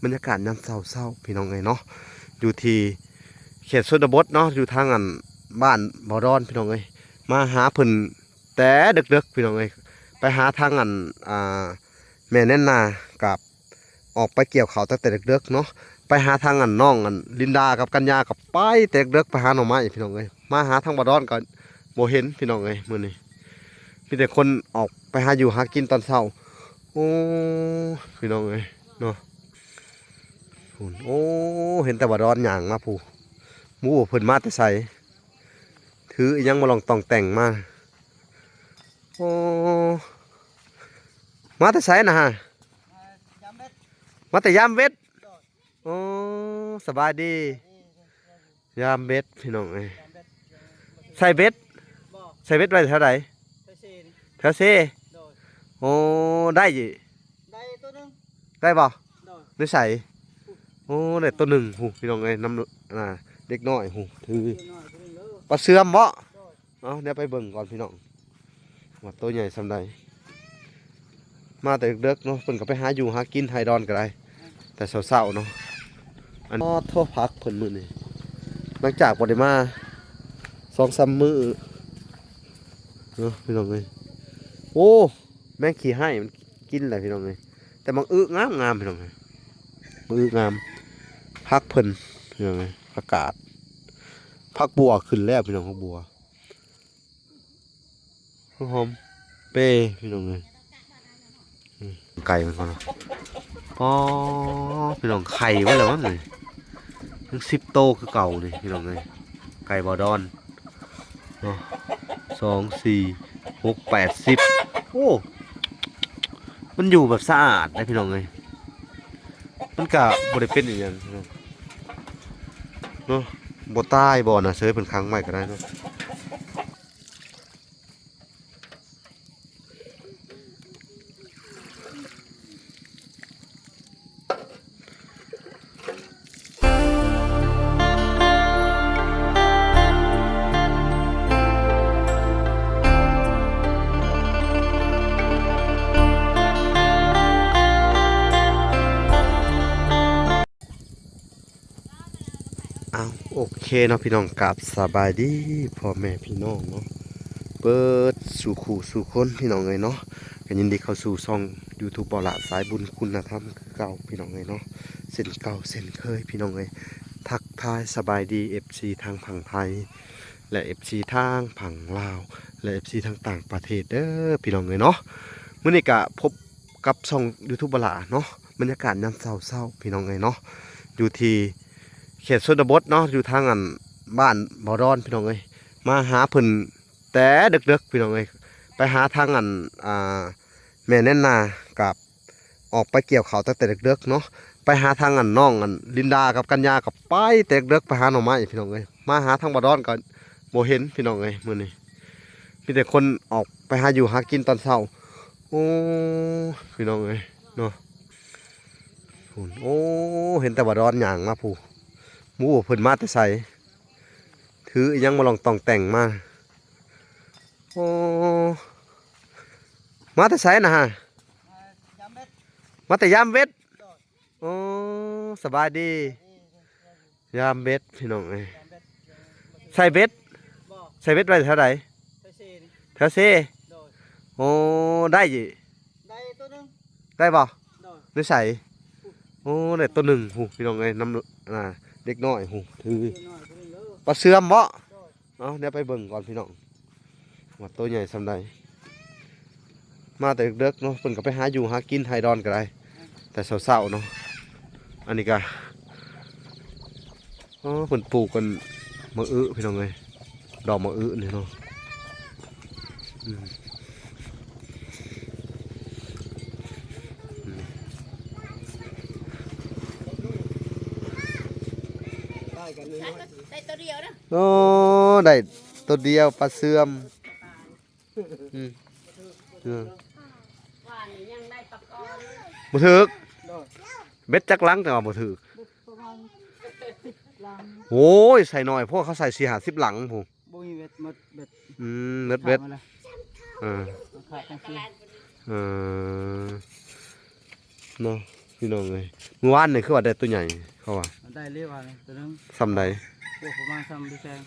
ບັນຍາກາດຍາມເຊົ້າໆ ພີ່ນ້ອງເອີຍເນາະ ຢູ່ທີ່ເຂດຊົນນະບົດເນາະ ຢູ່ທາງອັນບ້ານບໍ່ດອນ ພີ່ນ້ອງເອີຍ. ມາຫາເພິ່ນແຕ່ເດິກໆ ພີ່ນ້ອງເອີຍ. ໄປຫາທາງອັນ ອ່າ ແມ່ແນນນາ ກັບອອກໄປກ່ຽວເຂົ້າຕັ້ງແຕ່ເດິກໆເນາະ. ໄປຫາທາງອັນນ້ອງອັນລິນດາກັບກັນຍາ ກັບໄປແຕ່ເດິກ ໄປຫາໜໍ່ໄມ້ ພີ່ນ້ອງເອີຍ. ມາຫາທາງບໍ່ດອນກໍບໍ່ເຫັນ ພີ່ນ້ອງເອີຍ ມື້ນີ້. ມີແຕ່ຄົນອອກໄປຫາຢູ່ຫາກິນຕອນເຊົ້າ. ໂອ້ ພີ່ນ້ອງເອີຍເນາະ ພຸ້ນ. ໂອ້ ເຫັນແຕ່ວ່າດອນຍ່າງມາພຸ້ນ. ບໍ່ຮູ້ວ່າເພິ່ນມາແຕ່ໃສ ຖືອີ່ຫຍັງມາລອງຕ່ອງແຕ່ງມາ. ໂອ້ ມາແຕ່ໃສນະຮະ? ມາແຕ່ຍາມເວັດ. ໂອ້ ສະບາຍດີ. ຍາມເບັດ ພີ່ນ້ອງເອີຍ. ໃສ່ເບັດ ບໍ່ ໃສ່ເບັດໄວ້ແຖວໃດ? ແຖວເຊນີ້ ແຖວເຊ. ໂດຍ. ໂອ້ ໄດ້ຢູ່ ໄດ້ໂຕໜຶ່ງ. ໄດ້ບໍ່? ໂດຍ. ໃນໃສ? ໂອ້ ໄດ້ໂຕໜຶ່ງພຸ້ນ ພີ່ນ້ອງເອີຍ. ນຳ ອ່າ ເດັກນ້ອຍພຸ້ນ ຖື ເດັກນ້ອຍຜູ້ໜຶ່ງເດີ ປາເຊື່ອມບໍ່? ໂດຍ. ເອົາ ດຽວໄປເບິ່ງກ່ອນ ພີ່ນ້ອງ ວ່າໂຕໃຫຍ່ສ່ຳໃດ. ມາແຕ່ເດິກໆເນາະ ເພິ່ນກໍໄປຫາຢູ່ຫາກິນໄຮ່ດອນກໍໄດ້ ແຕ່ເຊົ້າໆເນາະ. ອັນ ອໍ ໂທ ຜັກເພິ່ນມື້ນີ້ ຫຼັງຈາກບໍ່ໄດ້ມາສອງສາມມື້ເນາະ ພີ່ນ້ອງເອີຍ. ໂອ້ ແມງຂີ້ໄຮ້ມັນກິນແຫຼະ ພີ່ນ້ອງເອີຍ. ແຕ່ບັກອຶງາມໆ ພີ່ນ້ອງເອີຍ ບັກອຶງາມ. ຜັກເພິ່ນ ພີ່ນ້ອງເອີຍ ຜັກກາດ ຜັກບົວຂຶ້ນແລ້ວ ພີ່ນ້ອງ ຜັກບົວ. ຫອມເປ ພີ່ນ້ອງເອີຍ. ອືມ ໄກ່ມັນກ່ອນເນາະ. ອໍ ພີ່ນ້ອງ ໄຂ່ເບິດແລ້ວມັນນີ້ ຍັງສິບໂຕຄືເກົ່ານີ້ ພີ່ນ້ອງເອີຍ. ໄກ່ບໍ່ດອນເນາະ ສອງ ສີ່ ຫົກ ແປດ ສິບ. ໂອ້ ມັນຢູ່ແບບສະອາດເດ້ ພີ່ນ້ອງເອີຍ. ມັນກະບໍ່ໄດ້ເປັນອີ່ຫຍັງເນາະ ບໍ່ຕາຍບໍ່ນະ ເຊີຍເພິ່ນຂັງໄວ້ກໍໄດ້ເນາະ. ອ້າວ ໂອເຄເນາະ ພີ່ນ້ອງ ກາບສະບາຍດີພໍ່ແມ່ພີ່ນ້ອງເນາະ ເບິດສູ່ຄູ່ສູ່ຄົນ ພີ່ນ້ອງເອີຍເນາະ. ກໍຍິນດີເຂົ້າສູ່ຊ່ອງຢູທູບ ບໍ່ລະ ສາຍບຸນຄຸນນະທຳຄືເກົ່າ ພີ່ນ້ອງເອີຍເນາະ ເຊັ່ນເກົ່າເຊັ່ນເຄີຍ ພີ່ນ້ອງເອີຍ. ທັກທາຍສະບາຍດີ ເອັຟຊີ ທັງຝັ່ງໄທ ແລະ ເອັຟຊີ ທັງຝັ່ງລາວ ແລະ ເອັຟຊີ ທັງຕ່າງປະເທດເດີ ພີ່ນ້ອງເອີຍເນາະ. ມື້ນີ້ກະພົບ ກັບຊ່ອງຢູທູບ ບໍ່ລະ ເນາະ ບັນຍາກາດຍາມເຊົ້າໆ ພີ່ນ້ອງເອີຍເນາະ ຢູ່ທີ່ເຂດຊົນນະບົດເນາະ ຢູ່ທາງອັນບ້ານບໍ່ດອນ ພີ່ນ້ອງເອີຍ. ມາຫາເພິ່ນແຕ່ເດິກໆ ພີ່ນ້ອງເອີຍ. ໄປຫາທາງອັນ ອ່າ ແມ່ແນນນາ ກັບອອກໄປກ່ຽວເຂົ້າຕັ້ງແຕ່ເດິກໆເນາະ. ໄປຫາທາງອັນນ້ອງອັນລິນດາກັບກັນຍາ ກັບໄປແຕ່ເດິກ ໄປຫາໜໍ່ໄມ້ ພີ່ນ້ອງເອີຍ. ມາຫາທາງບໍ່ດອນກໍບໍ່ເຫັນ ພີ່ນ້ອງເອີຍ ມື້ນີ້. ມີແຕ່ຄົນອອກໄປຫາຢູ່ຫາກິນຕອນເຊົ້າ. ໂອ້ ພີ່ນ້ອງເອີຍເນາະ ພຸ້ນ. ໂອ້ ເຫັນແຕ່ວ່າດອນຍ່າງມາພຸ້ນ. ບໍ່ຮູ້ວ່າເພິ່ນມາແຕ່ໃສ ຖືອີ່ຫຍັງມາລອງຕ່ອງແຕ່ງມາ. ໂອ້ ມາແຕ່ໃສນະຮະ? ມາແຕ່ຍາມເວັດ. ໂອ້ ສະບາຍດີ. ຍາມເວັດ ພີ່ນ້ອງເອີຍ. ໃສ່ເບັດ ບໍ່ ໃສ່ເບັດໄວ້ແຖວໃດ? ແຖວເຊນີ້ ແຖວເຊ. ໂດຍ. ໂອ້ ໄດ້ຢູ່ ໄດ້ໂຕໜຶ່ງ. ໄດ້ບໍ່? ໂດຍ. ໃນໃສ? ໂອ້ ໄດ້ໂຕໜຶ່ງພຸ້ນ ພີ່ນ້ອງເອີຍ. ນຳ ອ່າ ເດັກນ້ອຍພຸ້ນ ຖື ເດັກນ້ອຍຜູ້ໜຶ່ງເດີ ປາເຊື່ອມບໍ່? ໂດຍ. ເອົາ ດຽວໄປເບິ່ງກ່ອນ ພີ່ນ້ອງ ວ່າໂຕໃຫຍ່ສ່ຳໃດ. ມາແຕ່ເດິກໆເນາະ ເພິ່ນກໍໄປຫາຢູ່ຫາກິນໄຮ່ດອນກໍໄດ້ ແຕ່ເຊົ້າໆເນາະ. ອັນນີ້ກໍ ອໍ ເພິ່ນປູກກັນໝາກອຶ ພີ່ນ້ອງເອີຍ ດອກໝາກອຶນີ້ເນາະ. ອືມ ໄດ້ໂຕດຽວນະ. ໂອ້ ໄດ້ໂຕດຽວ ປາເຊື່ອມ. ອືມ ເອີ ບໍ່ຖືກ. ເບັດຈັກຫຼັງ ແຕ່ວ່າບໍ່ຖືກ. ໂອ້ຍ ໃສ່ໜ້ອຍໂພດ ເຂົາໃສ່ສີ່ຫ້າສິບຫຼັງພຸ້ນ. ບໍ່ມີເບັດ ໝົດເບັດ. ອືມ ໝົດເບັດ. ເອີ ເອີ ເນາະ. ພີ່ນ້ອງເອີຍ ມື້ວານນີ້ຄືວ່າໄດ້ໂຕໃຫຍ່ ເຂົາວ່າ ໄດ້ເລີຍວ່າໂຕໜຶ່ງ ສ່ຳໃດ? ໂອ້ ປະມານສ່ຳບີແຂ້ງ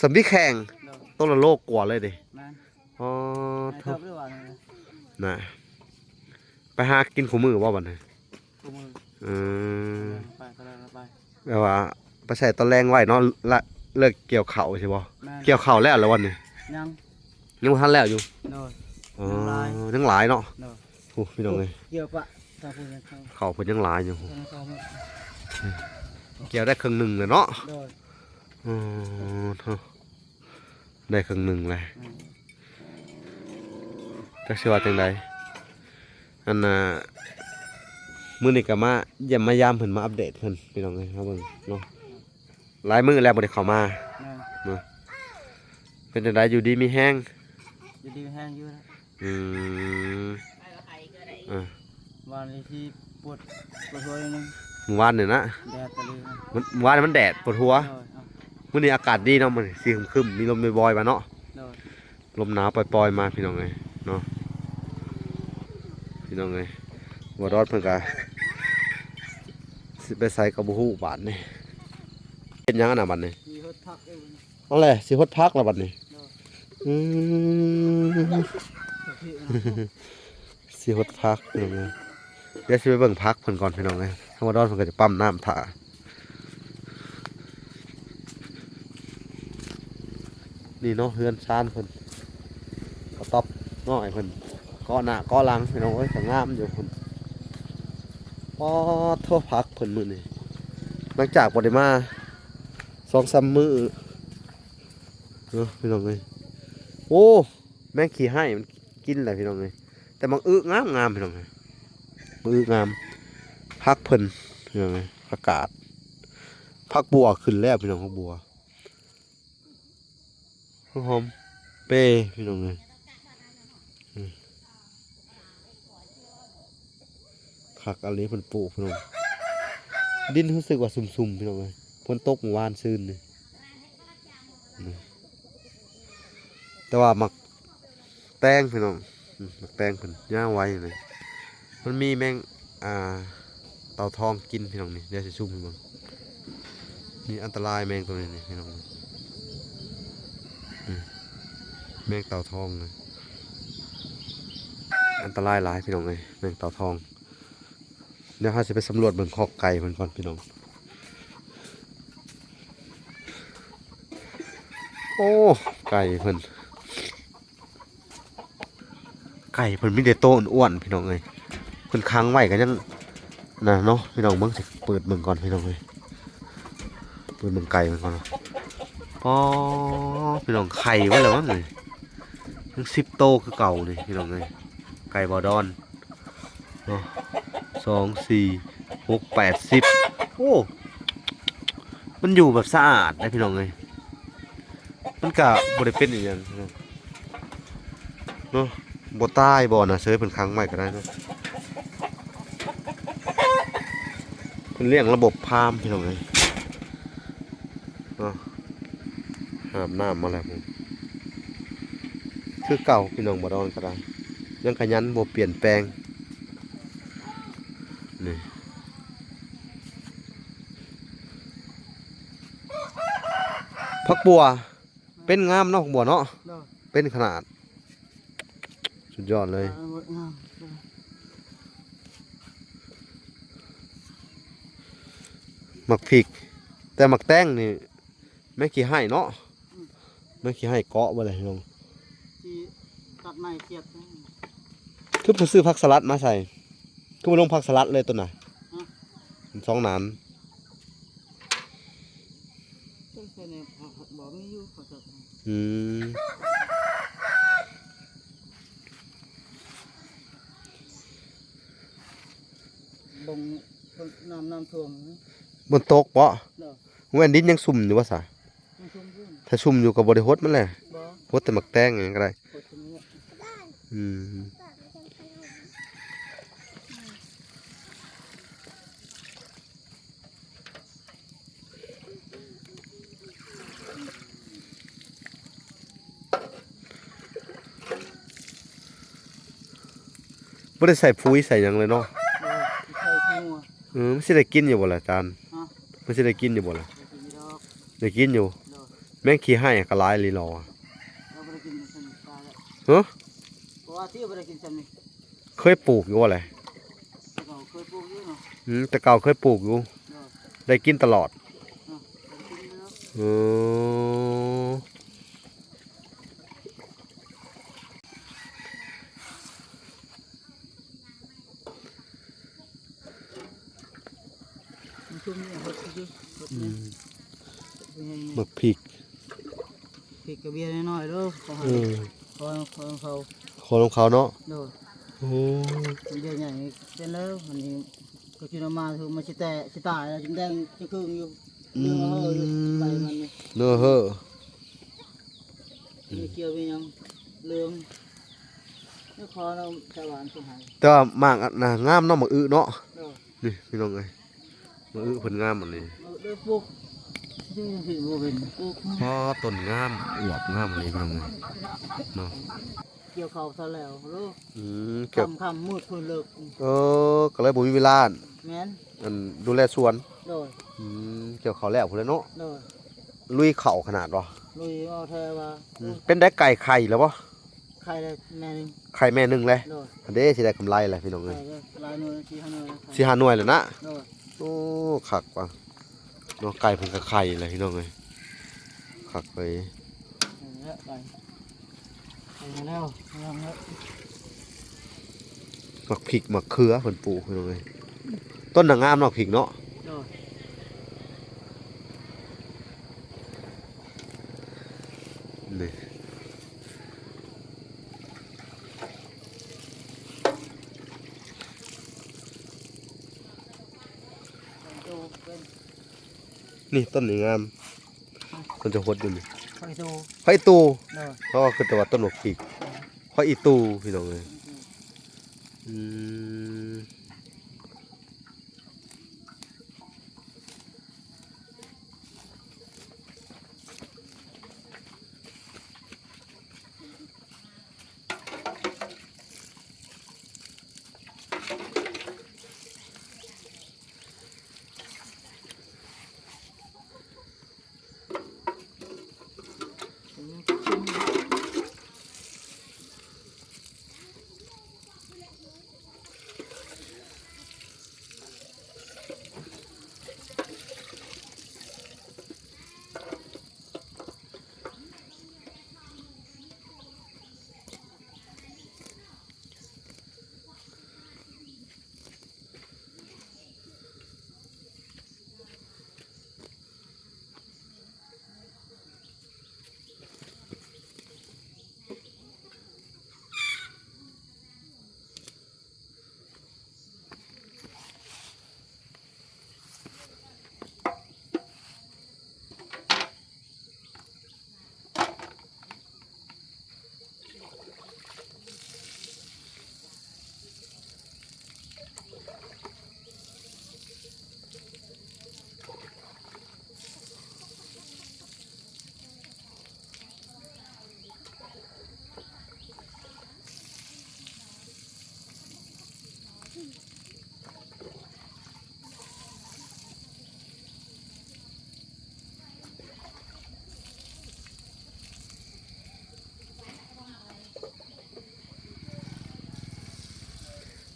ສ່ຳບີແຂ້ງ ໂຕລະໂລກວ່າເລີຍເດ້. ອໍ ໂທ້ ນະ ໄປຫາກິນຄູ່ມື້ບໍ່ບັດນີ້? ຄູ່ມື້ ເອີ ໄປ ໄປ ໄປ ແບບວ່າໄປໃສ່ຕອນແລງໄວ້ເນາະ ລະ ເລີກກ່ຽວເຂົ້າຊິບໍ່? ແມ່ນ ກ່ຽວເຂົ້າແລ້ວລະວັນນີ້? ຍັງ ຍັງບໍ່ທັນແລ້ວຢູ່. ໂດຍ ອໍ ຍັງຫຼາຍ ຍັງຫຼາຍເນາະ. ໂດຍ ໂອ້ ພີ່ນ້ອງເອີຍ ກ່ຽວປະ ທາງພຸ້ນ ເຂົ້າເພິ່ນຍັງຫຼາຍຢູ່ ກ່ຽວໄດ້ເຄິ່ງໜຶ່ງແລ້ວເນາະ. ໂດຍ ອໍ ໂທ້ ໄດ້ເຄິ່ງໜຶ່ງແລ້ວ ອືມ ຈັກຊິວ່າຈັ່ງໃດ. ອັນນ່າ ມື້ນີ້ກໍມາຢ້ຽມມາຢາມເພິ່ນ ມາອັບເດດເພິ່ນ ພີ່ນ້ອງເອີຍ ມາເບິ່ງເນາະ ຫຼາຍມື້ແລ້ວບໍ່ໄດ້ເຂົ້າມາ. ແມ່ນ ເນາະ ເປັນຈັ່ງໃດ ຢູ່ດີມີແຮງ? ຢູ່ດີມີແຮງຢູ່. ອືມ ອ່າ ວານນີ້ຊິປວດ ປວດຫົວໜ້ອຍໜຶ່ງ ມື້ວານນີ້ນະ. ແດດກະດີ ມື້ວານນີ້ມັນແດດປວດຫົວ. ໂດຍ ມື້ນີ້ອາກາດດີເນາະ ມື້ນີ້ຊິຄຶ້ມໆ ມີລົມບ່ອຍໆ ມາເນາະ. ໂດຍ ລົມໜາວປ່ອຍໆ ມາ ພີ່ນ້ອງເອີຍເນາະ. ພີ່ນ້ອງເອີຍ ບໍ່ດອດເພິ່ນກະຊິໄປໃສກໍບໍ່ຮູ້ບາດນີ້. ເຮັດຫຍັງອັນນ່ະບາດນີ້? ຊິຫົດຜັກເອີງ ເອົາແຫຼະ ຊິຫົດຜັກລະບາດນີ້. ໂດຍ ອືມ ຊິຫົດຜັກ ພີ່ນ້ອງເອີຍ ດຽວຊິໄປເບິ່ງຜັກເພິ່ນກ່ອນ ພີ່ນ້ອງເອີຍ. ທາງບ່າວດອນເພິ່ນກໍຈະປ້ຳນ້ຳຖ້າ. ນີ້ເນາະ ເຮືອນຊານເພິ່ນ ກະຕ໊ອບນ້ອຍເພິ່ນ ເກາະໜ້າເກາະຫຼັງ ພີ່ນ້ອງເອີຍ ກໍງາມຢູ່ພຸ້ນ. ປາດໂທ້ ຜັກເພິ່ນມື້ນີ້ ຫຼັງຈາກບໍ່ໄດ້ມາສອງສາມມື້ເນາະ ພີ່ນ້ອງເອີຍ. ໂອ້ ແມງຂີ້ໄຮ້ມັນກິນແຫຼະ ພີ່ນ້ອງເອີຍ ແຕ່ບັກອຶງາມໆ ພີ່ນ້ອງເອີຍ ບັກອຶງາມ. ຜັກເພິ່ນ ພີ່ນ້ອງເອີຍ ຜັກກາດ ຜັກບົວຂຶ້ນແລ້ວ ພີ່ນ້ອງ ຜັກບົວ ຫອມເປ ພີ່ນ້ອງເອີຍ. ອືມ ຄັກອີ່ຫຼີເພິ່ນປູກ ພີ່ນ້ອງ ດິນຮູ້ສຶກວ່າຊຸ່ມໆ ພີ່ນ້ອງເອີຍ ຝົນຕົກມື້ວານຊືນນີ້. ອືມ ແຕ່ວ່າໝາກແຕງ ພີ່ນ້ອງ ອືມ ໝາກແຕງເພິ່ນຍາວໄວເລີຍ ມັນມີແມງ ອ່າ ເຕົາທອງກິນ ພີ່ນ້ອງ ນີ້ ດຽວຊິຊູມໃຫ້ເບິ່ງ. ນີ້ອັນຕະລາຍແມງໂຕນີ້ນີ້ ພີ່ນ້ອງ ອືມ ແມງເຕົາທອງນະ ອັນຕະລາຍຫຼາຍ ພີ່ນ້ອງເອີຍ ແມງເຕົາທອງ. ດຽວເຮົາຊິໄປສຳຫຼວດເບິ່ງຄອກໄກ່ເພິ່ນກ່ອນ ພີ່ນ້ອງ. ໂອ້ ໄກ່ເພິ່ນ ໄກ່ເພິ່ນມີແຕ່ໂຕອ້ວນໆ ພີ່ນ້ອງເອີຍ ເພິ່ນຂັງໄວ້ກໍຍັງນັ້ນເນາະ ພີ່ນ້ອງ. ເບິ່ງ ຊິເປີດເບິ່ງກ່ອນ ພີ່ນ້ອງເອີຍ ເປີດເບິ່ງໄກ່ເພິ່ນກ່ອນ. ປາ ພີ່ນ້ອງ ໄຂ່ເບິດແລ້ວມັງນີ້ ຍັງສິບໂຕຄືເກົ່ານີ້ ພີ່ນ້ອງເອີຍ ໄກ່ບ່າວດອນ. ເນາະ ສອງ ສີ່ ຫົກ ແປດ ສິບ ໂອ້ ມັນຢູ່ແບບສະອາດເດ້ ພີ່ນ້ອງເອີຍ ມັນກະບໍ່ໄດ້ເປັນອີ່ຫຍັງເນາະ ບໍ່ຕາຍບໍ່ນະ ເຊີຍເພິ່ນຂັງໄວ້ກໍໄດ້ເນາະ. ເພິ່ນລ້ຽງລະບົບຟາມ ພີ່ນ້ອງເອີຍ ເນາະ ຫາບນ້ຳມາແລ້ວ ຄືເກົ່າ ພີ່ນ້ອງ ບ່າວດອນກໍໄດ້ ຍັງຂະຫຍັນ ບໍ່ປ່ຽນແປງ. ນີ້ ຜັກບົວ ເປັນງາມເນາະ ຜັກບົວເນາະ ໂດຍ ເປັນຂະໜາດ ສຸດຍອດເລີຍ ງາມ ໝາກພິກ ແຕ່ໝາກແຕງນີ້ ແມ່ນຂີ້ໄຮ້ເນາະ ອືມ ແມ່ນຂີ້ໄຮ້ເກາະບໍ່ໄດ້ພີ່ນ້ອງ ຊິຕັດໄມ້ສຽບ ຄືບໍ່ຊື້ຜັກສະຫຼັດມາໃສ່ ຄືບໍ່ລົງຜັກສະຫຼັດເລີຍໂຕນະ ຮະ ມັນສອງໜານ ໃສ່ໃນ ບໍ່ມີຢູ່ ຂໍໂທດ ອືມ ບ່ອນ ນ້ຳ ນ້ຳຖ້ວມ ບ່ອນຕົກເບາະ ໂດຍ ແມ່ນດິນຍັງຊຸ່ມຢູ່ບໍ່ສະ? ຍັງຊຸ່ມຢູ່ ຖ້າຊຸ່ມຢູ່ກໍບໍ່ໄດ້ຫົດມັນແຫຼະ ບໍ່ ຫົດແຕ່ໝາກແຕງຫຍັງກໍໄດ້ ຫົດແຕ່ໝາກ ອືມ ບໍ່ໄດ້ໃສ່ປຸ໋ຍໃສ່ຫຍັງເລີຍເນາະ ບໍ່ ໃສ່ຂີ້ງົວ ເອີ ມັນຊິໄດ້ກິນຢູ່ບໍ່ລະອາຈານ? ຮະ? ມັນຊິໄດ້ກິນຢູ່ບໍ່ລະ? ບໍ່ໄດ້ກິນຢູ່ດອກ. ໄດ້ກິນຢູ່. ໂດຍ. ແມງຂີ້ໄຮ່ກໍຫຼາຍອີ່ຫຼີຫຼໍ? ເຮົາບໍ່ໄດ້ກິນ ມັນຕາຍແລ້ວ. ຮະ? ເພາະວ່າທີ່ບໍ່ໄດ້ກິນຊ່ຳນີ້. ເຄີຍປູກຢູ່ບໍ່ແຫຼະ? ແຕ່ເກົ່າເຄີຍປູກຢູ່ເນາະ. ອືມ ແຕ່ເກົ່າເຄີຍປູກຢູ່. ໂດຍ. ໄດ້ກິນຕະຫຼອດ. ເອີ ໄດ້ກິນຢູ່ດອກ. ເອີ. ມັນຊຸ່ມນີ້ຫົດຢູ່ ຫົດ ອື ນີ້ ມ ບັກພິກ ພິກກະເບ້ຍນ້ອຍໆເດີ ຂໍໃຫ້ ເອີ ຂໍ ຂໍນຳເຂົາ ຂໍນຳເຂົາເນາະ. ໂດຍ. ໂອ້ ເບ້ຍໃຫຍ່ເປັນແລ້ວ ອັນນີ້ກໍຊິນຳມາ ຄືມັນຊິແຕກ ຊິຕາຍແລ້ວ ຈິງແດງຈິງເຄິ່ງຢູ່. ອືມ ເຫຼືອເຫີຢູ່ ໃບມັນນີ້ ເຫຼືອເຫີ. ອືມ ມີກ່ຽວມີຫຍັງເຫຼືອງ ນີ້ຂໍນຳຊາວບ້ານເພິ່ນໃຫ້. ແຕ່ວ່າໝາກອັນນະງາມເນາະ ໝາກອຶເນາະ. ໂດຍ. ນີ້ພີ່ນ້ອງເອີຍ ໝາກອຶເພິ່ນງາມອັນນີ້ ເອີ ປູກຢູ່ຈັ່ງຊີ້ບໍ່ເປັນ ປູກ ອໍ ຕົ້ນງາມ ອວບງາມອັນນີ້ພີ່ນ້ອງເອີຍເນາະ. ກ່ຽວເຂົ້າຊະແລ້ວໂລ. ອືມ ຄ່ຳໆມືດພຸ້ນເລີກ. ເອີ ກໍເລີຍບໍ່ມີເວລາ ແມ່ນ ອັນດູແລສວນ. ໂດຍ. ອືມ ກ່ຽວເຂົ້າແລ້ວພຸ້ນແຫຼະເນາະ. ໂດຍ. ລຸຍເຂົ້າຂະໜາດບໍ່? ລຸຍເອົາແທ້ວ່າ. ອືມ ເປັນໄດ ໄກ່ໄຂ່ແລ້ວບໍ່? ໄຂ່ແລ້ວແມ່ໜຶ່ງ ໄຂ່ແມ່ໜຶ່ງແລ້ວ. ໂດຍ. ອັນເດ້ ຊິໄດ້ກຳໄລແລ້ວພີ່ນ້ອງເອີຍ ໄຂ່ແລ້ວຫຼາຍໜ່ວຍ ສີ່ຫ້າໜ່ວຍແລ້ວ. ສີ່ຫ້າໜ່ວຍແລ້ວນະ. ໂດຍ. ໂອ້ ຄັກວ່າເນາະ ໄກ່ເພິ່ນກໍໄຂ່ແລ້ວພີ່ນ້ອງເອີຍ ຄັກເລີຍ. ເອີ ໄກ່ ໄຂ່ມາແລ້ວ ໝາກພິກໝາກເຂືອເພິ່ນປູກພີ່ນ້ອງເອີຍ ຕົ້ນນະງາມໝາກພິກເນາະ. ໂດຍ. ນີ້ ນີ້ຕົ້ນນີ້ງາມ ມັນຈະຫົດຢູ່ນີ້ ຫອຍຕູ ຫອຍຕູ. ໂດຍ. ເຮົາກໍຄິດແຕ່ວ່າຕົ້ນບັກພິກ ຫອຍຕູພີ່ນ້ອງເອີຍ. ອືມ.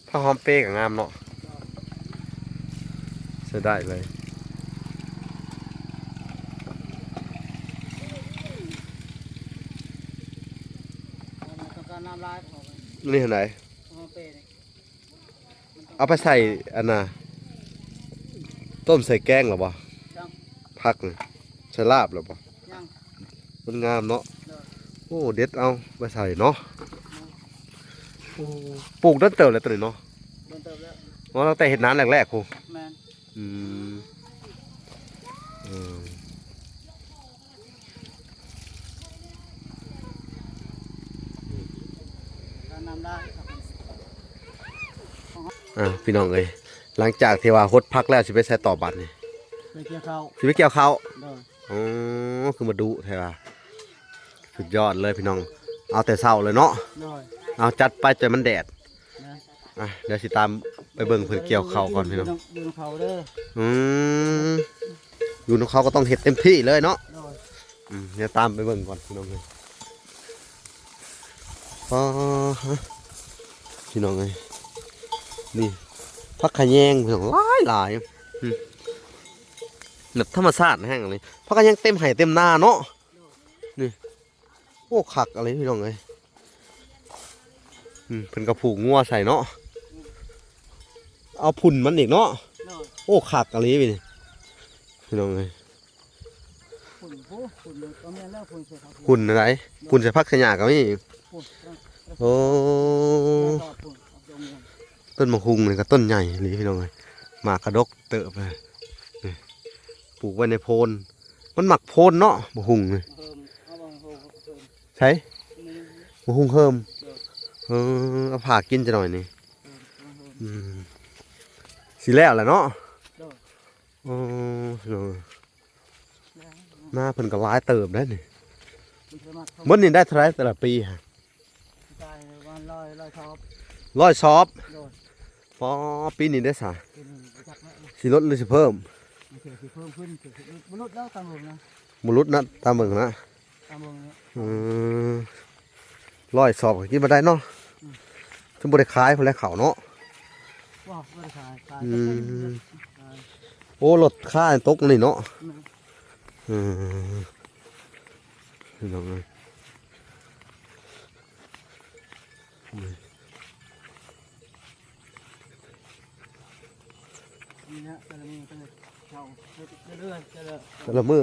ຜັກຫອມເປກໍງາມເນາະ ໃຊ້ໄດ້ເລີຍ. ຕ້ອງການນ້ຳຫຼາຍ ນີ້ຫັ້ນໃດ ຫອມເປນີ້ ເອົາໄປໃສ່ອັນນ່າ ຕົ້ມໃສ່ແກງແລ້ວບໍ່? ຍັງ. ຜັກນີ້ໃສ່ລາບແລ້ວບໍ່? ຍັງ. ມັນງາມເນາະ. ໂດຍ. ໂອ້ ເດັດເອົາໄປໃສ່ເນາະ. ໂດຍ. ໂອ້ ປູກດົນເຕີບແລ້ວໂຕນີ້ເນາະ. ດົນເຕີບແລ້ວ. ອໍ ຕັ້ງແຕ່ເຮັດນານແລກໆພຸ້ນ. ແມ່ນ. ອືມ ເອີ. ອ່າ ພີ່ນ້ອງເອີຍ ຫຼັງຈາກທີ່ວ່າຫົດຜັກແລ້ວ ຊິໄປໃສຕໍ່ບາດນີ້? ໄປກ່ຽວເຂົ້າ. ຊິໄປກ່ຽວເຂົ້າ? ໂດຍ. ອໍ ຄືມາດຸແທ້ວ່າ ສຸດຍອດເລີຍພີ່ນ້ອງ ເອົາແຕ່ເຊົ້າເລີຍເນາະ. ໂດຍ. ເອົາ ຈັດໄປ ໃຈມັນແດດ. ນະ. ອ່ະ ດຽວຊິຕາມໄປເບິ່ງເພິ່ນກ່ຽວເຂົ້າກ່ອນພີ່ນ້ອງ. ຢູ່ນຳເຂົາເດີ. ອືມ ຢູ່ນຳເຂົາກໍຕ້ອງເຮັດເຕັມທີ່ເລີຍເນາະ. ໂດຍ. ອືມ ດຽວຕາມໄປເບິ່ງກ່ອນພີ່ນ້ອງເອີຍ. ອໍ ພີ່ນ້ອງເອີຍ ນີ້ຜັກຂະແຍງພີ່ນ້ອງ ຫຼາຍໆ. ອືມ ແບບທຳມະຊາດແຮງນີ້ ຜັກຂະແຍງເຕັມໄຮ່ເຕັມນາເນາະ. ນີ້ ໂອ້ ຄັກອີ່ຫຼີພີ່ນ້ອງເອີຍ. ອືມ ເພິ່ນກໍຜູກງົວໃສ່ເນາະ ເອົາຝຸ່ນມັນອີກເນາະ. ໂດຍ. ໂອ້ ຄັກອີ່ຫຼີນີ້ພີ່ນ້ອງເອີຍ. ຝຸ່ນ ພຸ້ນ ພຸ້ນ ພຸ້ນ ພຸ້ນໃດ໋ ພຸ້ນໃສ່ຜັກໃສ່ຫຍ້າກໍມີ. ໂອ້ ຕົ້ນໝາກຫຸ່ງນີ້ກໍຕົ້ນໃຫຍ່ອີ່ຫຼີພີ່ນ້ອງເອີຍ ໝາກກະດົກເຕີບເລີຍ. ນີ້ ປູກໄວ້ໃນໂພນ ມັນມັກໂພນເນາະ ໝາກຫຸ່ງນີ້. ໃສ ໝາກຫຸ່ງເຮີມ. ເອີ ເອົາຜ່າກິນຈັກໜ້ອຍນີ້. ອືມ ຊິແລ້ວແຫຼະເນາະ. ໂອ້ ພີ່ນ້ອງ ນາເພິ່ນກໍຫຼາຍເຕີບໄດ໋ນີ້. ເບິດນີ້ໄດ້ເທົ່າໃດແຕ່ລະປີຮະ? ໄດ້ປະມານຮ້ອຍ ຮ້ອຍຊອບ. ຮ້ອຍຊອບ. ໂດຍ. ປໍ ປີນີ້ເດ້ສະ ປີນີ້ບໍ່ຈັກແລ້ວ ຊິລົດຫຼືຊິເພີ່ມ? ມັນຊິເພີ່ມຂຶ້ນ ບໍ່ຫຼຸດແລ້ວຕາມເບິ່ງນະ. ບໍ່ຫຼຸດນະ ຕາມເບິ່ງນະ. ຕາມເບິ່ງເນາະ. ອືມ ຮ້ອຍຊອບກໍກິນບໍ່ໄດ້ເນາະ. ອືມ ເພິ່ນບໍ່ໄດ້ຂາຍພຸ້ນແຫຼະເຂົ້າເນາະ. ບໍ່ ບໍ່ໄດ້ຂາຍ ຂາຍ ອືມ ແຕ່ເພິ່ນຂາຍ. ໂອ້ ລົດຄ້າຕົກນີ້ເນາະ. ແມ່ນ. ເອີ ພີ່ນ້ອງເອີຍ ນີ້ນະ ແຕ່ລະມື້ ແຕ່ລະເຊົ້າ ເຮັດເລື້ອຍໆ ແຕ່ລະ ແຕ່ລະມື້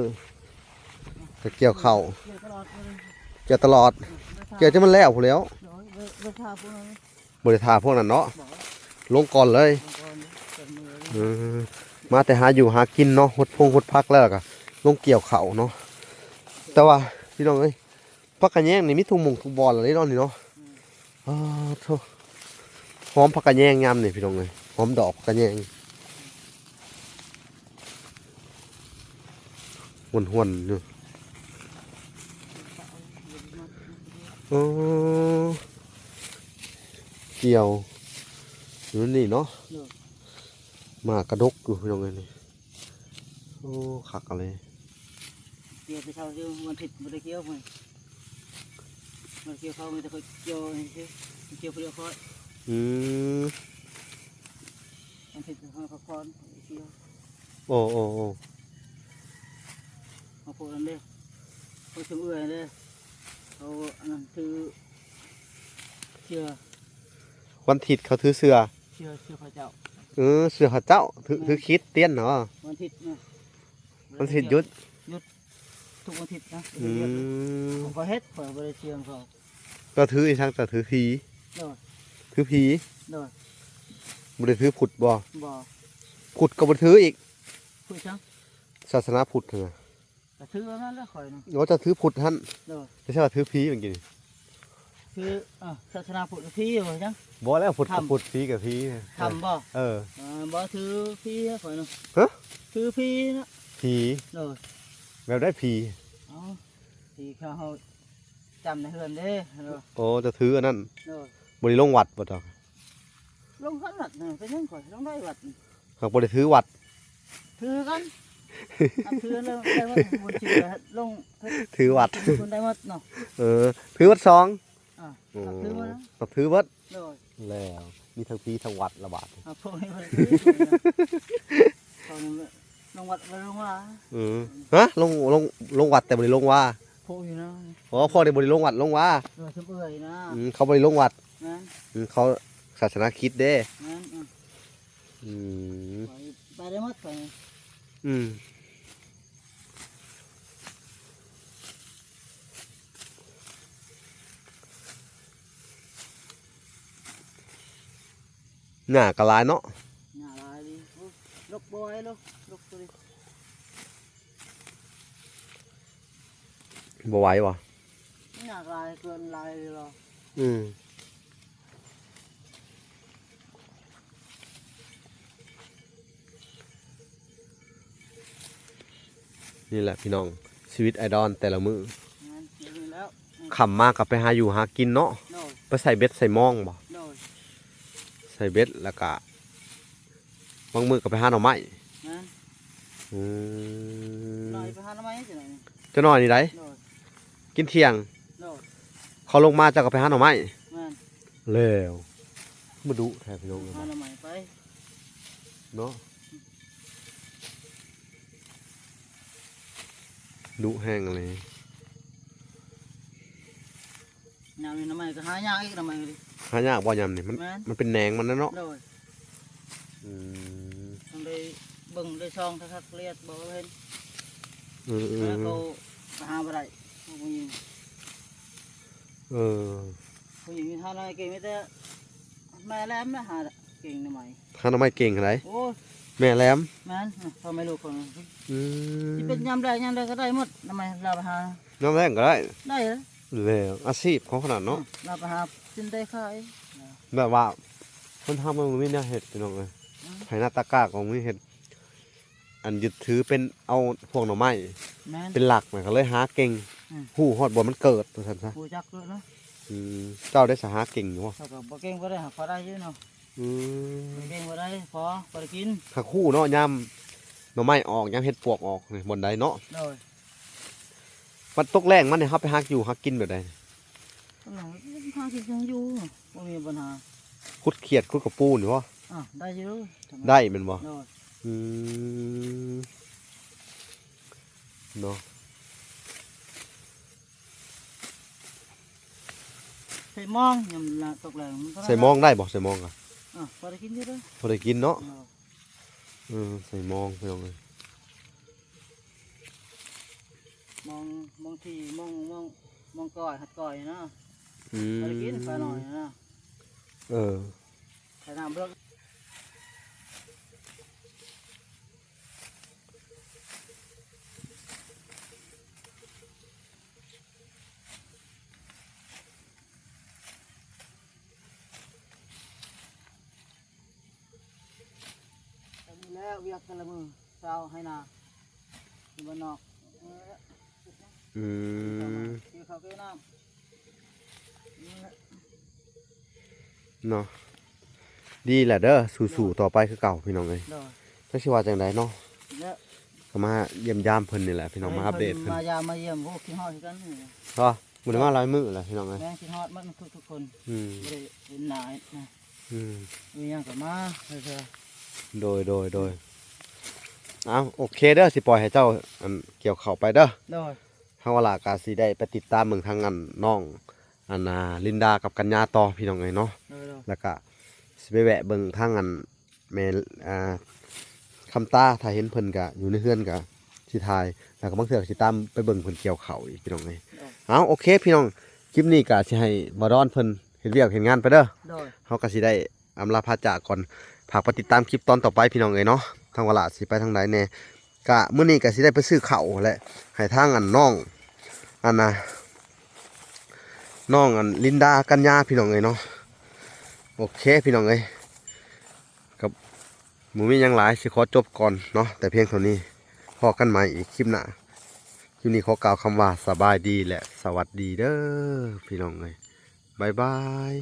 ກໍກ່ຽວເຂົ້າ ກ່ຽວຕະຫຼອດເລີຍ ກ່ຽວຕະຫຼອດ ເອີ ບໍ່ໄດ້ຖ້າ ກ່ຽວຈົນມັນແລ້ວພຸ້ນແຫຼ້ວ. ໂດຍ ບໍ່ໄດ້ຖ້າພວກນັ້ນ ບໍ່ໄດ້ຖ້າພວກນັ້ນເນາະ. ບໍ່ ລົງກ່ອນເລີຍ ລົງກ່ອນ ເອີ ມາແຕ່ຫາຢູ່ຫາກິນເນາະ ຫົດພົງຫົດຜັກແລ້ວກໍລົງກ່ຽວເຂົ້າເນາະ. ແຕ່ວ່າ ພີ່ນ້ອງເອີຍ ຜັກຂະແຍງນີ້ມີທຸກໝ່ອງທຸກບ່ອນເລີຍເນາະນີ້ເນາະ. ອືມ ອ້າໂທ້ ຫອມຜັກຂະແຍງຍາມນີ້ພີ່ນ້ອງເອີຍ ຫອມດອກຜັກຂະແຍງ ຫວນໆຢູ່. ໂອ້ ກ່ຽວຢູ່ນີ້ເນາະ. ໂດຍ. ໝາກກະດົກຢູ່ພີ່ນ້ອງເອີຍນີ້. ໂອ້ ຄັກອີ່ຫຼີ. ກ່ຽວແຕ່ເຊົ້າຢູ່ ວັນທິດບໍ່ໄດ້ກ່ຽວພຸ້ນ ມາກ່ຽວເຂົ້າ ມີແຕ່ຂ້ອຍກ່ຽວນີ້ຊື່ ກ່ຽວຜູ້ດຽວຂ້ອຍ. ອືມ ວັນທິດເຮົາພັກຜ່ອນກ່ຽວ. ໂອ້ ໂອ້ ໂອ້ ເຮົາພວກນັ້ນເດ້ ພວກຊຸມເອື້ອຍເດ້ ເຂົາອັນນັ້ນຖືເສື້ອ ວັນທິດເຂົາຖືເສື້ອ ເສື້ອ ເສື້ອພະເຈົ້າ. ເອີ ເສື້ອພະເຈົ້າ ຖື ຖືຂີດຕຽນເນາະ. ວັນທິດນະ ວັນທິດຢຸດ ຢຸດທຸກວັນທິດນະ. ອືມ ຂ້ອຍກໍເຮັດ ຂ້ອຍບໍ່ໄດ້ເຊື່ອງເຂົາ. ເຈົ້າຖືອີ່ຫຍັງ? ເຈົ້າຖືຜີ. ໂດຍ. ຖືຜີ. ໂດຍ. ບໍ່ໄດ້ຖືພຸດບໍ່? ບໍ່. ພຸດກໍບໍ່ຖືອີກ. ພຸດຫຍັງ? ສາສະໜາພຸດຫັ້ນນະ. ກໍຖືອັນນັ້ນແຫຼະຂ້ອຍນະ. ໂອ້ ເຈົ້າຖືພຸດຫັ້ນ. ໂດຍ. ແຕ່ເຈົ້າວ່າຖືຜີເມື່ອກີ້ນີ້. ຄື ເອີ ສາສະໜາພຸດ ຜີວ່າຫຍັງ? ບໍ່ແລ້ວ ພຸດກໍພຸດ ຜີກໍຜີ. ທຳບໍ່? ເອີ ເອີ ບໍ່ຖືຜີຂ້ອຍນະ. ຮະ? ຖືຜີນະ. ຜີ? ໂດຍ. ແບບໃດຜີ? ເອົ້າ ຜີເຂົາ ເຮົາຈຳໃນເຮືອນເດ້. ໂອ້ ເຈົ້າຖືອັນນັ້ນ. ໂດຍ. ບໍ່ໄດ້ລົງວັດບໍ່ເຈົ້າ? ລົງຄັນວັດນະ ເປັນຫຍັງຂ້ອຍລົງໄດ້ວັດ. ຫາກບໍ່ໄດ້ຖືວັດ. ຖືກັນ ອັນຖືເລື່ອງໄດ້ໝົດ ບຸນຊິໄດ້ລົງ ຖືວັດ ບຸນໄດ້ໝົດເນາະ. ເອີ ຖືວັດສອງ. ອ່າ ໂອ້ ກໍຖືໝົດນະ ກໍຖືເບິດ. ໂດຍ. ແລ້ວມີທັງຜີທັງວັດລະບາດ. ອ່າ ພວກນີ້ບໍ່ໄດ້ຖື ພວກນີ້ນະ ຂອງລງວັດບໍ່ໄດ້ລົງວາ. ເອີ ຮະ? ລົງ ລົງ ລົງວັດແຕ່ບໍ່ໄດ້ລົງວາ. ພວກນີ້ນະ ອໍ ພວກນີ້ບໍ່ໄດ້ລົງວັດລົງວາ. ເອີ ຊຸມເອື້ອຍນະ. ອືມ ເຂົາບໍ່ໄດ້ລົງວັດ. ແມ່ນ. ອືມ ເຂົາສາສະໜາຄຣິດເດ້. ແມ່ນ. ອືມ ອືມ ໄປ ໄປໄດ້ໝົດໄປ. ອືມ ຫຍ້າກໍຫຼາຍເນາະ. ຫຍ້າຫຼາຍດີ. ໂອ້ ລົກບໍ່ໄຫວ ລົກ ລົກຕົວນີ້ ບໍ່ໄຫວບໍ່? ຫຍ້າຫຼາຍ ເກີນຫຼາຍເລີຍ. ອືມ ນີ້ແຫຼະພີ່ນ້ອງ ຊີວິດອ້າຍດອນແຕ່ລະມື້. ແມ່ນ ແລ້ວ ຄ່ຳມາກໍໄປຫາຢູ່ຫາກິນເນາະ. ໂດຍ. ໄປໃສ່ເບັດໃສ່ມອງບໍ່? ໂດຍ. ໃສ່ເບັດ ແລ້ວກະບາງມື້ກໍໄປຫາໜໍ່ໄມ້. ແມ່ນ. ອືມ ໜ້ອຍໄປຫາໜໍ່ໄມ້ຈັ່ງໃດ? ຈັກໜ້ອຍນີ້ໃດ? ໂດຍ. ກິນທ່ຽງ? ໂດຍ. ເຂົາລົງມາເຈົ້າກໍໄປຫາໜໍ່ໄມ້? ແມ່ນ. ແລ້ວ ມາດຸແທ້ພີ່ນ້ອງເອີຍ ຫາໜໍ່ໄມ້ໄປເນາະ. ດຸແຮງອີ່ຫຼີ. ຍາມນີ້ໜໍ່ໄມ້ກໍຫາຍາກອີກ ໜໍ່ໄມ້ກໍດີ. ຫາຍາກບໍ່ຍາມນີ້? ມັນ ແມ່ນ ມັນເປັນແໜງມັນນະເນາະ. ໂດຍ. ອືມ ຕ້ອງໄດ້ເບິ່ງໄດ້ສ່ອງຄັກໆ ລະອຽດບໍ່ເຫັນ. ອືມໆໆ ແລ້ວເຂົາຫາບໍ່ໄດ້ ພວກຜູ້ຍິງ. ເອີ ຜູ້ຍິງຫາໜໍ່ໄມ້ເກັ່ງ ມີແຕ່ແມ່ແຫຼມນະຫາເກັ່ງໜໍ່ໄມ້. ຫາໜໍ່ໄມ້ເກັ່ງຫັ້ນໃດ? ໂອ້ຍ ແມ່ແຫຼມ. ແມ່ນ ພໍ່ແມ່ລູກຄົນ. ອືມ ຊິເປັນຍາມແລ້ງຍາມໃດກໍໄດ້ໝົດ ໜໍ່ໄມ້ລາວໄປຫາ. ຍາມແລ້ງກໍໄດ້? ໄດ້ເລີຍ. ແລ້ວອາຊີບເຂົາຂະໜາດເນາະ. ອືມ ລາວໄປຫາກິນໄດ້ຂາຍ. ແບບວ່າຄົນເຮົາມັນບໍ່ມີແນວເຮັດ ພີ່ນ້ອງເອີຍ. ອືມ ໄຖນາຕາກ້າກໍບໍ່ມີເຮັດ. ອັນຍຶດຖືເປັນເອົາພວກໜໍ່ໄມ້ ແມ່ນ ເປັນຫຼັກນະ ກໍເລີຍຫາເກັ່ງ. ອືມ ຮູ້ຮອດບ່ອນມັນເກີດວ່າຊັ້ນຊະ. ຮູ້ຈັກເລີຍເນາະ. ອືມ ເຈົ້າໄດ້ສະຫາເກັ່ງຢູ່ບໍ່? ເຈົ້າກໍບໍ່ເກັ່ງບໍ່ໄດ້ ຫາພໍໄດ້ຢູ່ເນາະ. ອືມ ບໍ່ເກັ່ງບໍ່ໄດ້ ພໍ ພໍໄດ້ກິນ. ຫາກຮູ້ເນາະ ຍາມໜໍ່ໄມ້ອອກ ຍາມເຫັດປວກອອກນີ້ ບ່ອນໃດເນາະ. ໂດຍ. ບັດຕົກແລ້ງມານີ້ ເຮົາໄປຫາຢູ່ຫາກິນແບບໃດ? ຕອນນັ້ນຫາກິນຫາຢູ່ ບໍ່ມີບັນຫາ. ຂຸດຂຽດ ຂຸດກະປູນີ້ບໍ່? ອາ ໄດ້ຢູ່. ໄດ້ແມ່ນບໍ່? ໂດຍ. ອືມ ເນາະ. ໃສ່ມອງ ຍາມລະຕົກແລ້ງມັນກໍ ໃສ່ມອງໄດ້ບໍ່? ໃສ່ມອງກະ ອາ ພໍໄດ້ກິນຢູ່ເດີ ພໍໄດ້ກິນເນາະ. ໂດຍ. ເອີ ໃສ່ມອງ ພີ່ນ້ອງເອີຍ. ມອງ ມອງທີ່ ມອງ ມອງ ມອງກ້ອຍ ຮັດກ້ອຍນະ. ອືມ ບໍ່ໄດ້ກິນປານ້ອຍນະ. ເອີ ໄຖນ້ຳເລິກ. ແລ້ວວຽກແຕ່ລະມື້ ຊາວໄຮ່ນາ ຢູ່ບ້ານນອກ. ອືມ ເກັບເຂົ້າເກັບນ້ຳ ເນາະ. ດີແຫຼະເດີ ສູ້ໆຕໍ່ໄປຄືເກົ່າ ພີ່ນ້ອງເອີຍ. ໂດຍ. ຈັກຊິວ່າຈັ່ງໃດເນາະ ແລ້ວ ກໍມາຢ້ຽມຢາມເພິ່ນນີ້ແຫຼະ ພີ່ນ້ອງ ມາອັບເດດເພິ່ນ ມາຢາມມາຢ້ຽມ. ໂອ້ ຄິດຮອດຄືກັນ. ເນາະ ບໍ່ໄດ້ມາຫຼາຍມື້ແລ້ວ ພີ່ນ້ອງເອີຍ. ແມ່ນ ຄິດຮອດໝົດທຸກໆຄົນ. ອືມ ບໍ່ໄດ້ເຫັນໜ້າເຫັນນະ. ອືມ ມີຫຍັງກໍມາເທື່ອ. ໂດຍ ໂດຍ ໂດຍ. ເອົາ ໂອເຄເດີ ຊິປ່ອຍໃຫ້ເຈົ້າ ອັນ ກ່ຽວເຂົ້າໄປເດີ. ໂດຍ. ທາງວາລາກໍຊິໄດ້ໄປຕິດຕາມເບິ່ງທາງ ອັນ ນ້ອງ ອັນນ່າ ລິນດາກັບກັນຍາຕໍ່ ພີ່ນ້ອງເອີຍເນາະ. ໂດຍ ໂດຍ. ແລ້ວກະຊິໄປແວະເບິ່ງທາງ ອັນ ແມ່ ອ່າ ຄຳຕາ ຖ້າເຫັນເພິ່ນກະຢູ່ໃນເຮືອນກະຊິຖ່າຍ ແລ້ວກໍບາງເທື່ອກໍຊິຕາມໄປເບິ່ງເພິ່ນກ່ຽວເຂົ້າອີກ ພີ່ນ້ອງເອີຍ. ໂດຍ. ເອົາ ໂອເຄ ພີ່ນ້ອງ ຄລິບນີ້ກະຊິໃຫ້ບ່າວດອນເພິ່ນເຮັດວຽກເຮັດງານໄປເດີ. ໂດຍ. ເຮົາກໍຊິໄດ້ອຳລາພາຈາກກ່ອນ ຝາກໄປຕິດຕາມຄລິບຕອນຕໍ່ໄປ ພີ່ນ້ອງເອີຍເນາະ ທາງວາລາຊິໄປທາງໃດແດ່. ກະມື້ນີ້ກະຊິໄດ້ໄປຊື້ເຂົ້າແຫຼະ ໃຫ້ທາງ ອັນ ນ້ອງ ອັນນ່າ ນ້ອງ ອັນ ລິນດາ ກັນຍາ ພີ່ນ້ອງເອີຍເນາະ. ໂອເຄ ພີ່ນ້ອງເອີຍ ກໍບໍ່ມີຫຍັງຫຼາຍ ຊິຂໍຈົບກ່ອນເນາະ ແຕ່ພຽງເທົ່ານີ້. ພໍ້ກັນໃໝ່ອີກຄລິບໜ້າ. ຄລິບນີ້ຂໍກ່າວຄຳວ່າສະບາຍດີ ແລະ ສະຫວັດດີເດີ ພີ່ນ້ອງເອີຍ. ບາຍບາຍ.